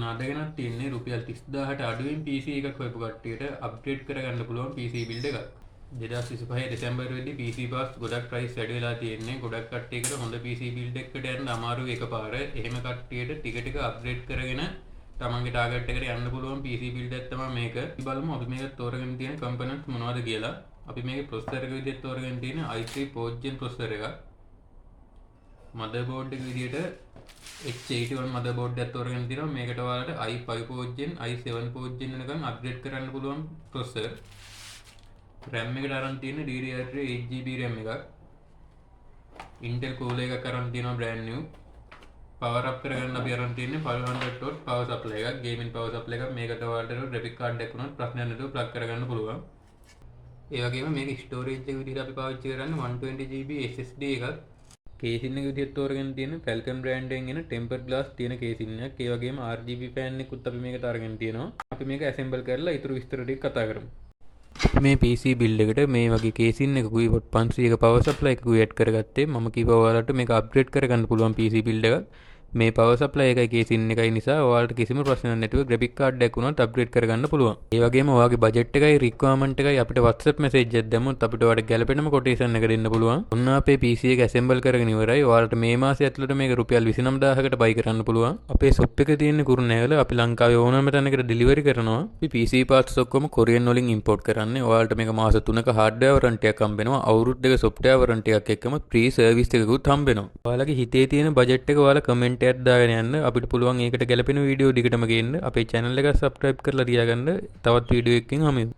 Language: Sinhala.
ඔන්න අද ගෙනත් තියෙන්නේ රුපියල් 30,000ට අඩුවෙන් PC එකක් හොයපු කට්ටියට අප්ග්‍රේඩ් කරගන්න පුළුවන් PC build එකක්. 2025 දෙසැම්බර් වෙද්දි PC parts ගොඩක් ප්‍රයිස් වැඩි වෙලා තියෙන්නේ. ගොඩක් කට්ටියකට හොඳ PC build එකකට යන්න අමාරුයි එකපාර. එහෙම කට්ටියට ටික ටික අප්ග්‍රේඩ් කරගෙන තමන්ගේ ටාගට් එකට යන්න පුළුවන් PC build එකක් තමයි මේක. අපි බලමු අපි මේක තෝරගෙන තියෙන කම්පොනන්ට්ස් මොනවද කියලා. අපි මේකේ ප්‍රොසෙසර් එක විදිහට තෝරගෙන තියෙන i3 4th gen processor එකක්. මදර්බෝඩ් එක විදිහට H81 මදර්බෝඩ් එකක් තෝරගෙන තියෙනවා. මේකට ඔයාලට i5 4th gen, i7 4th gen වෙනකන් අප්ග්‍රේඩ් කරන්න පුළුවන් ප්‍රොසෙසර්. RAM එකට අරන් තියෙන DDR3 8 GB RAM එකක්. Intel cooler එකක් අරන් තියෙනවා brand new. Power up කරගන්න අපි අරන් තියෙන්නේ 500 watt power supply එකක්, ගේමින් පවර් සප්ලයි එකක්. මේකට ඔයාලට ග්‍රැෆික් කාඩ් එකක් වුණත් ප්‍රශ්නයක් නැතුව ප්ලග් කරගන්න පුළුවන්. ඒ වගේම මේක ස්ටෝරේජ් එක විදිහට අපි පාවිච්චි කරන්නේ 120 GB SSD එකක්. කේසින් එක විදිහට තෝරගෙන තියෙන Falcon brand එකෙන් එන ටෙම්පර්ඩ් ග්ලාස් තියෙන කේසින් එකක්. ඒ වගේම RGB fan එකකුත් අපි මේකට අරගෙන තියෙනවා. අපි මේක ඇසෙම්බල් කරලා ඉතුරු විස්තර ටික කතා කරමු. මේ PC build එකට මේ වගේ කේසින් එකකුයි what 500ක පවර් සප්ලයි එකකුයි ඇඩ් කරගත්තේ. මම කිව්වා ඔයාලට මේක අප්ග්‍රේඩ් කරගන්න පුළුවන් PC build එකක්. මේ පවර් සප්ලයි එකයි කේසින් එකයි නිසා ඔයාලට කිසිම ප්‍රශ්නයක් නැතුව ග්‍රැෆික් කාඩ් එකක් වුණත් අප්ග්‍රේඩ් කරගන්න පුළුවන්. ඒ වගේම ඔයාගේ බජට් එකයි රික්වයර්මන්ට් එකයි අපිට WhatsApp message එකක් දැම්මොත් අපිට ඔයාලට ගැලපෙනම කොටේෂන් එක දෙන්න පුළුවන්. ඔන්න අපේ PC එක ඇසෙම්බල් කරගෙන ඉවරයි. ඔයාලට මේ මාසය ඇතුළත මේක රුපියල් 29,000කට බයි කරන්න පුළුවන්. අපේ ෂොප් එක තියෙන්නේ කුරුණෑගල. අපි ලංකාවේ ඕනෑම තැනකට ඩෙලිවරි කරනවා. අපි PC parts ඔක්කොම කොරියන් වලින් ඉම්පෝට් කරන්නේ. ඔයාලට මේක මාස 3ක හાર્ඩ්වෙයාර් වොරන්ටි එකක් හම්බ වෙනවා. අවුරුද්දක සොෆ්ට්වෙයාර් වොරන්ටි එකක් එක්කම ෆ්‍රී සර්විස් එකකුත් හම්බ වෙනවා. ඔයාලගේ හිතේ තියෙන බජට් එක ඔයාලා කමෙන්ට් එකක් දාගෙන යන්න. අපිට පුළුවන් ඒකට ගැලපෙන වීඩියෝ දිගටම ගේන්න. අපේ channel එක subscribe කරලා තියාගන්න. තවත් වීඩියෝ එකකින් හමු වෙමු.